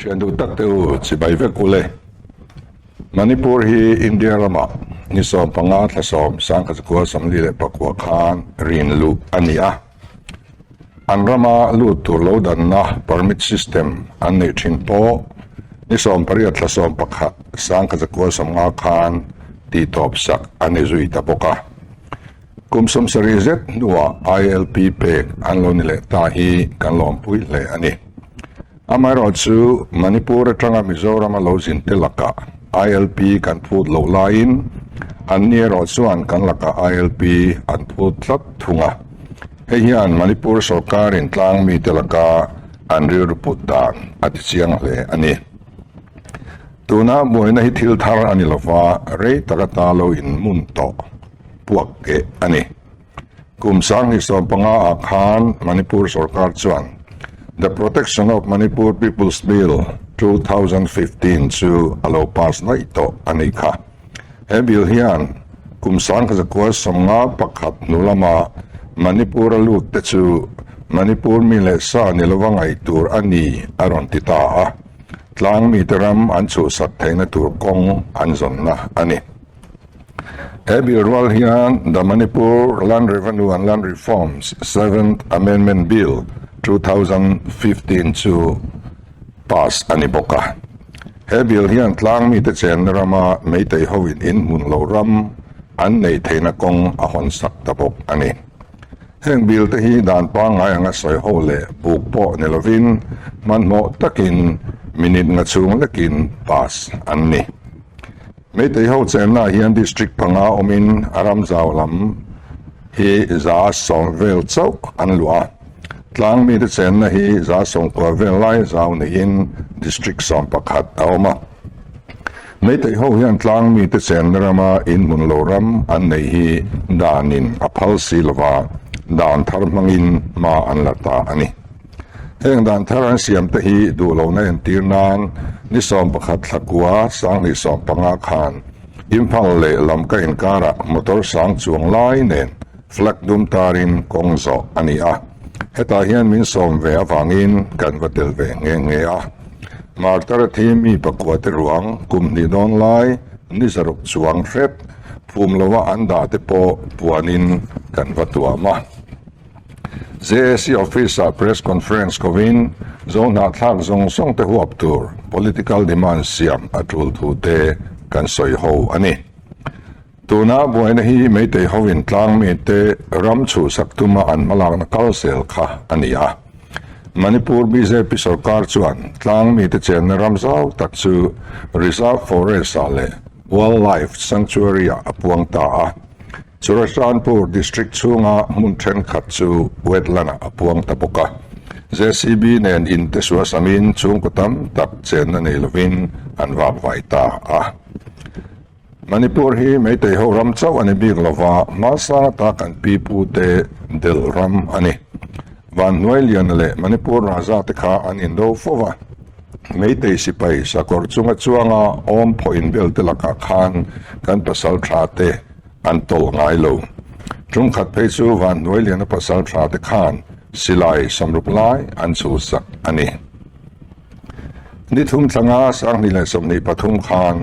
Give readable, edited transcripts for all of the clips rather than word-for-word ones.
Thian duh tak te u chibai vek ule. Manipur hi India ramah ni 15 thla 10 sangkhat 49 khan rin luh a ni a. An rama lut tur lo danna permit system an neih thin pawh ni 18 thla 11 1950 khan tihtawp sak a ni zui ta bawk a. Kum 70 zet hnuah ILP pek an lo ni leh ta hi kan lawmpui hle a ni. Amaherawhchu Manipur atanga Mizorama lo zin te lakah ILP kan phut loh laiin anni erawh chuan kan lakah ILP an phut tlat thung a. Hei hian Manipur sawrkarin tlang mite laka an rilru put dan a ti chiang hle a ni. Tuna buaina hi thil thar a ni lova, rei tak ata lo inmun tawh puak keh a ni. Kum 2015 ah khan Manipur sawrkar chuan The Protection of Manipur People's Bill 2015 chu a lo pass daih tawh a nih kha. He bill hian kum 1951 hnu lama Manipur a lut te chu Manipur mi leh sa ni lova ngaih tur a ni a rawn ti ta a, tlang mite ram an chhuhsak theihna tur kawng an zawnna a ni. He bill rual hian The Manipur Land Revenue and Land Reforms Seventh Amendment Bill 2015 chu pass a ni bawk a. He bill hian tlang mite chenna rama Meitei hoin in hmun lo ram an neih theihna kawng a hawn sak ta bawk a ni. Heng bill te hi dan pangngai anga sawi ho leh buk pawh ni lovin hmanhmawh takin minute nga chhung lekin pass an ni. Meitei ho chenna hian district panga awmin a ram zau lam hi 110 vel chauh an luah a. Tlang mite chenna hi 90 vel lai zau niin district 11 a awm a. Meitei ho hian tlang mite chenna rama inhmun lo ram an nei hi danin a phal si lova, dan thar hmangin hma an la ta a ni. Heng dan thar an siam te hi duh lohna entir nan ni 11 thla kua 2015 khan Imphal leh Lamka inkarah motor sang chuang lai nen flag dum tarin kawng zawh a ni a. Hetah hian min sawm ve avangin kan va tel ve nghe nghe a. Martar thi mi pakua te ruang kum hnih dawn lai ni 6 chuang hrep phum lova an dah te pawh puanin kan va tuam a. JAC office-ah press conference kovin Zohnahthlak zawng zawng te huap tur political demand siam a tul thu te kan sawi ho a ni. Tuna buaina hi Meitei hoin tlang mite ram chhuhsak tuma an hmalakna kal zel kha a ni a. Manipur bjp sorkar chuan tlang mite chenna ram zau tak chu Reserve Forest-ah leh Wildlife Sanctuary-ah a puang ta a. Churachandpur District chhunga hmun thenkhat chu wetland-ah a puang ta bawk a. JCB nen in te suasamin chhungkaw tam tak chenna nei lovin an vak vai ta a. Manipur hi Meitei ho ram chauh a ni bik lova, hmasang ata kan pi pu te del ram a ni. Vanhnuai Liana leh Manipur Raja te kha an indo fo va. Meitei sipai sakawr chunga chuanga awm phawh inbel te lakah khan kan pasal tha te an tawlh ngai lo. Ṭumkhat phei chu Vanhnuai Liana pasal tha te khan silai 60 lai an chhuhsak a ni. Ni thum thlanga 2023 khan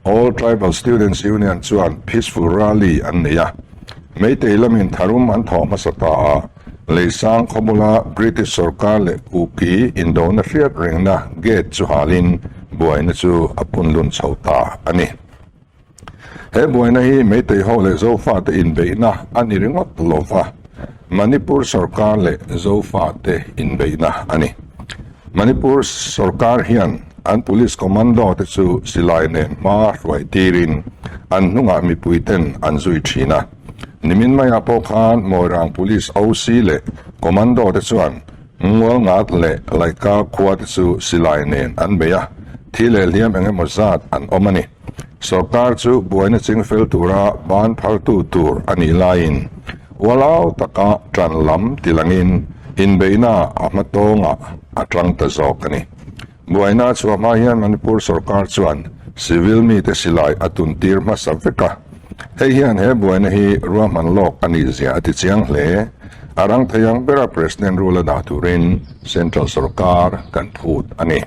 All Tribal Students Union chuan Peaceful Rally an nei a. Meitei lamin tharum an thawh hmasa ta a, Leisang khawbula British sorkar leh Kuki indona hriat rengna gate chu halin buaina chu a punlun chho ta a ni. He buaina hi Meitei ho leh Zofa te inbeihna a ni ringawt lova, Manipur sorkar leh Zofa te inbeihna a ni. Manipur sorkar hian an police commando te chu silai nen hma hruai tirin an hnungah mipui ten an zui thin a. Nimin maiah pawh khan Moirang Police OC leh commando te chuan Ngual ngat leh Laika khua te chu silai nen an bei a, thi leh hliam eng emaw zat an awm a ni. Sorkar chu buaina chingfel tura ban phartu tur a nih laiin ualau taka tan lam tilangin inbeihna a hma tawngah a tang ta zawk a ni. Buaina chhuah hma hian Manipur sorkar chuan civil mite silai a tuntir hmasa vek a. Hei hian he buaina hi ruahman lawk a nih zia a ti chiang hle. A rang thei ang bera President rule a dah turin Central sorkar kan phut a ni.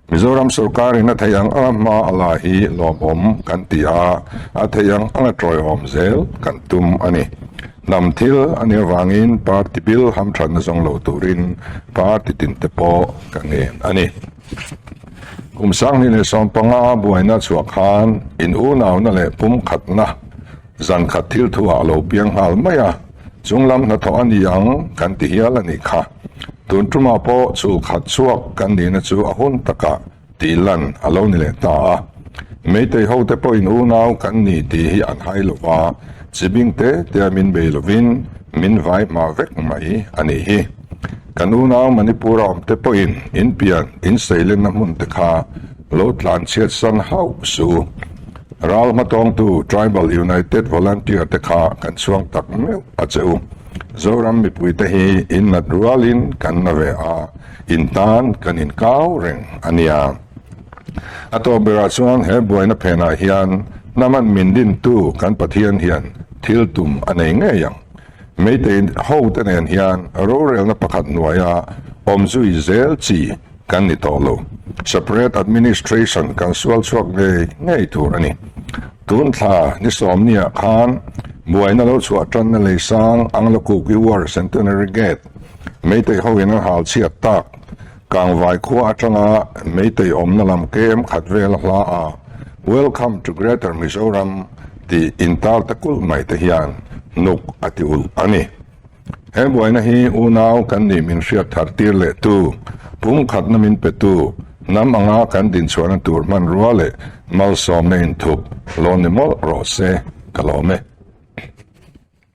Mizoram sorkarin a theih ang anga hma a la hi lawmawm kan ti a, a theih ang anga tawiawm zel kan tum a ni. Hnam thil a nih avangin party bil hamthatna zawng lo turin party tinte pawh ka ngen a ni. Kum 2015 buaina chhuah khan in unauna leh pumkhatna Zan khat thil thu ah a lo piang nghal mai a, chung lam hnathawh a ni ang kan ti hial a nih kha. Tun tumah pawh chul khat chhuak kan nihna chu a hun takah tih lan a lo ni leh ta a. Meitei hote pawhin unau kan ni tih hi an hai lo va, chibing te tea min bei lovin min vai hma vek mai a nih hi. Kan unau Manipur a awmte pawhin inpian inseilenna hmun te kha lo tlanchhiat san hauh suh u. Ral hmatawngtu Tribal United Volunteer te kha kan chhuang tak meuh a che u. Zoram mipuite hi in nat rualin kan na ve a, in tan kan inkau reng a nia. A tawp berah chuan he buaina phenah hian hnaman min dintu kan Pathian hian thil tum a nei ngei ang. Meitei hote nen hian rorelna pakhat hnuaia awm zui zel chi kan ni tawh lo. Separate administration kan sual chhuak ngei ngei tur a ni. Tun thla ni sawmniah khan buaina lo chhuah tanna lei sang Anglo-Kuki War Centenary Gate Meitei hoin an hal chhiat tak Kangvai khua atanga Meitei awmna lam kem khat vel a hla a, Welcome to Greater Mizoram tih intar ta kulh mai te hian nuk a ti ulh a ni. He buaina hi unau kan nih min hriat thar tir leh tu, pumkhatna min pe tu, hnam anga kan dinchhuahna tur hmanrua leh malsawmna inthup lo ni mawlh rawh se ka lawm e.